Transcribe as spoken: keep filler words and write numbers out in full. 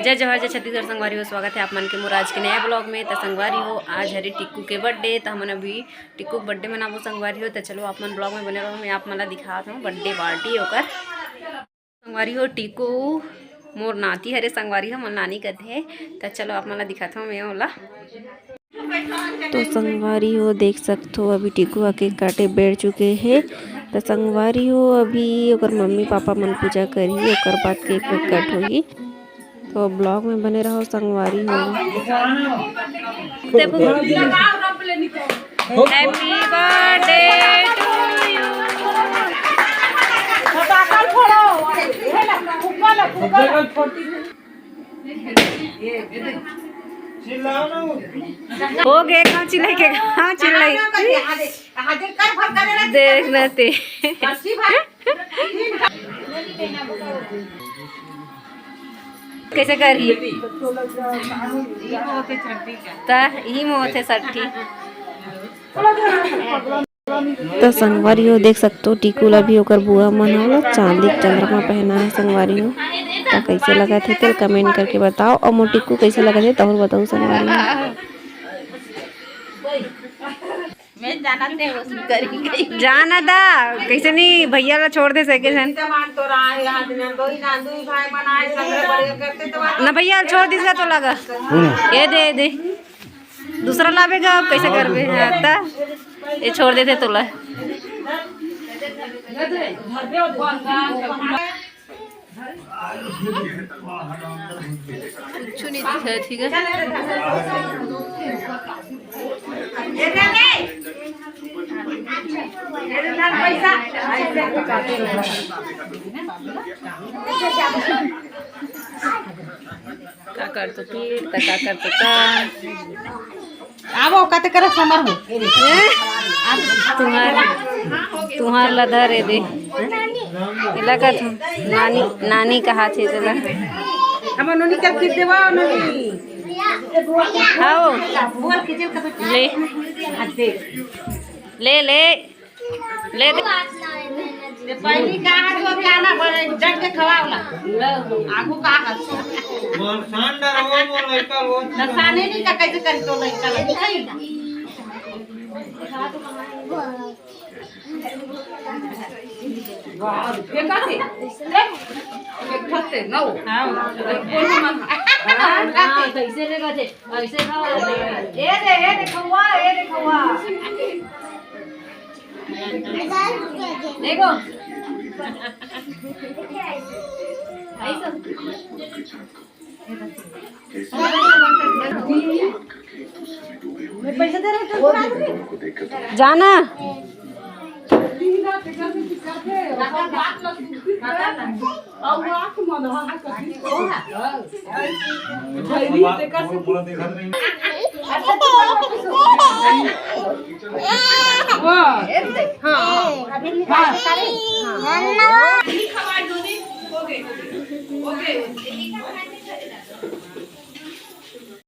जय जोहार, जय छत्तीसगढ़ संगवारी हो, स्वागत है आप मन के मोर आज के नया vlog में। त संगवारी हो, आज हरे टिक्कू के birthday, त हमन अभी टिक्कू के birthday मनाबो संगवारी हो। त चलो आप मन vlog में बने रहो, मैं आप मन ला दिखात हूँ birthday party ओकर। संगवारी हो, टिक्कू मोर नाती हरे संगवारी हो, मोर नानी कथे। त चलो आप मन ला दिखात हूँ मैं ओला। तो संगवारी हो, देख सकथो अभी टिकुआ केक काटे बैठ चुके हे। तो संगवारी हो, अभी ओकर मम्मी पापा मन पूजा करही, ओकर बाद केक वेक कट होही। तो vlog में बने रहो संगवारी हो। देखो, Happy birthday to you। हो गे, कहाँ चिल्लाई के, कहाँ चिल्लाई? देख ना ते। कैसे कर रही? त इही में होथे छट्ठी। त संगवारी हो, देख सकथो, टिकू ला भी ओकर बुआ मन ह ओला चांदी के चंद्रमा पहना है संगवारी हो। त कैसे लगत हे, तेल comment करके बताओ, और मोर टिकू कैसे लगत हे, तहूर बताओ संगवारी हो। मैं जाना थे, वो करी गई। जाना दा, कैसे नहीं भैया ला छोड़ दे सके जन। ना भैया ला छोड़ दिस गा तो लगा। ये दे, ये दे। दूसरा लाबे गा, अब कैसे करबे? हाँ, ता ये छोड़ देथे तोला। कुछ नहीं दिखा, ठीक है। का कर तो पीट, त का कर तो का। आबो, कते करे समर हो। तुहार, तुहार ला धरे दे। एला का तू नानी, नानी कहा थे तेला। हम नोनी का खीर देवा, नोनी। आओ। बोल के जेल का तो ले। हाथ दे। ले, ले। ले दे। ये पहली कहा जो गाना बड़े जग के खवावला। आगू का हाथ। नसाने नहीं का कैसे कर तो लइका लइका। एक हाथे। एक हाथे, नौ। हाँ, कैसे लेगा जे? ऐसे खाओ। ए दे, ए दे, खवा, ए दे, खवा। देखो। ऐसा। जाना।